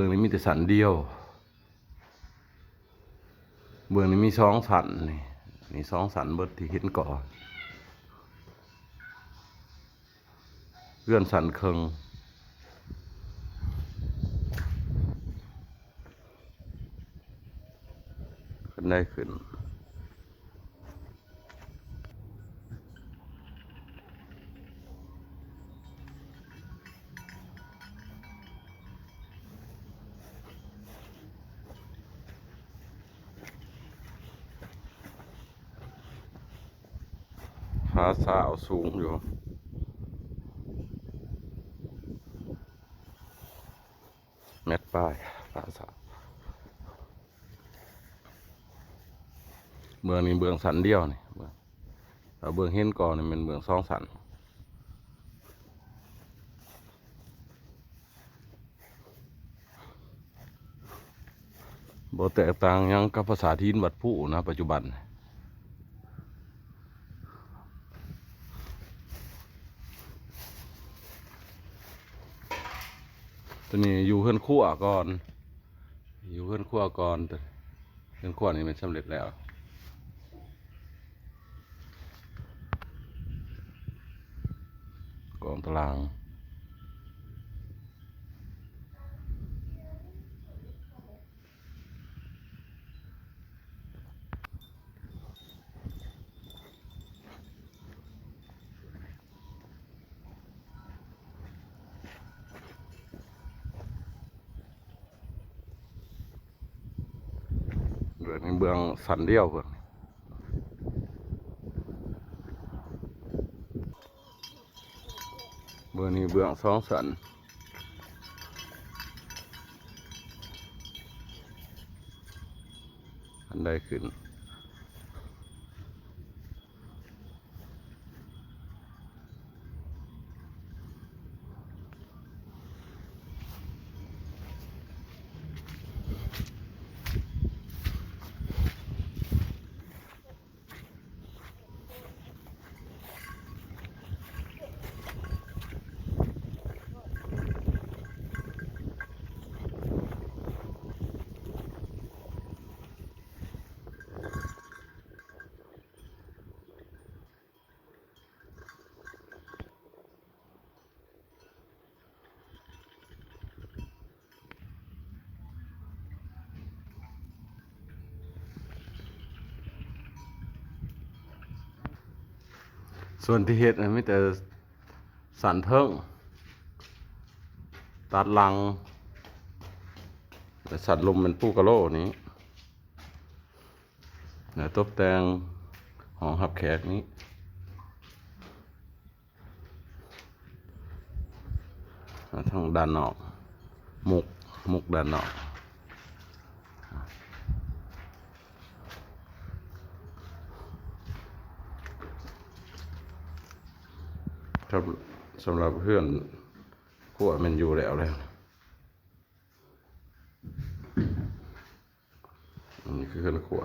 ບື້ອງນີ້ມີແຕ່ຊັ້ນດຽວ, ເບື້ອງນີ້ມີສອງຊັ້ນ, ນີ້ ນີ້ສອງຊັ້ນເບິດທີ່ເຫັນກ່ອນ. ເຮືອນຊັ້ນເຄິ່ງ ຄັນໄດຂຶ້ນ. ຜາຊາວສູງຢູ່ ແມັດປາຍ ຜາຊາວ. ເບື້ອງນີ້ເບື້ອງຊັ້ນດຽວນີ້, ເບື້ອງ ຖ້າເບື້ອງເຫັນກ່ອນນີ້ແມ່ນເບື້ອງສອງຊັ້ນ. ບໍ່ແຕກຕ່າງຫຍັງກັບປາສາດຫີນວັດພູນະ ປັດຈຸບັນ. ຕົວນີ້ຢູ່ເຮືອນຄົວກ່ອນ, ຢູ່ເຮືອນຄົວກ່ອນ. ເຮືອນຄົວນີ້ແມ່ນສຳເລັດແລ້ວ. ກອງຕາລາງ. ເບື້ອງນີ້ເບື້ອງຊັ້ນດຽວເບິ່ງ. ເບື້ອງນີ້ເບື້ອງສອງຊັ້ນ ອັນໃດຂຶ້ນ. ສ່ວນທີ່ເຮັດນະ ມີແຕ່ສັນເທິງ ຕັດຫຼັງ ແລະ ສັນລຸ່ມແມ່ນປູກະໂລນີ້ ແລະ ຕົບແຕ່ງຫ້ອງຮັບແຂກນີ້. ທາງດ້ານນອກ ມຸກ ມຸກດ້ານນອກ. ສຳ ສຳລັບເຮືອນຄົວແມ່ນຢູ່ແລ້ວແຫຼະ. ອັນນີ້ຄືເຮືອນຄົວ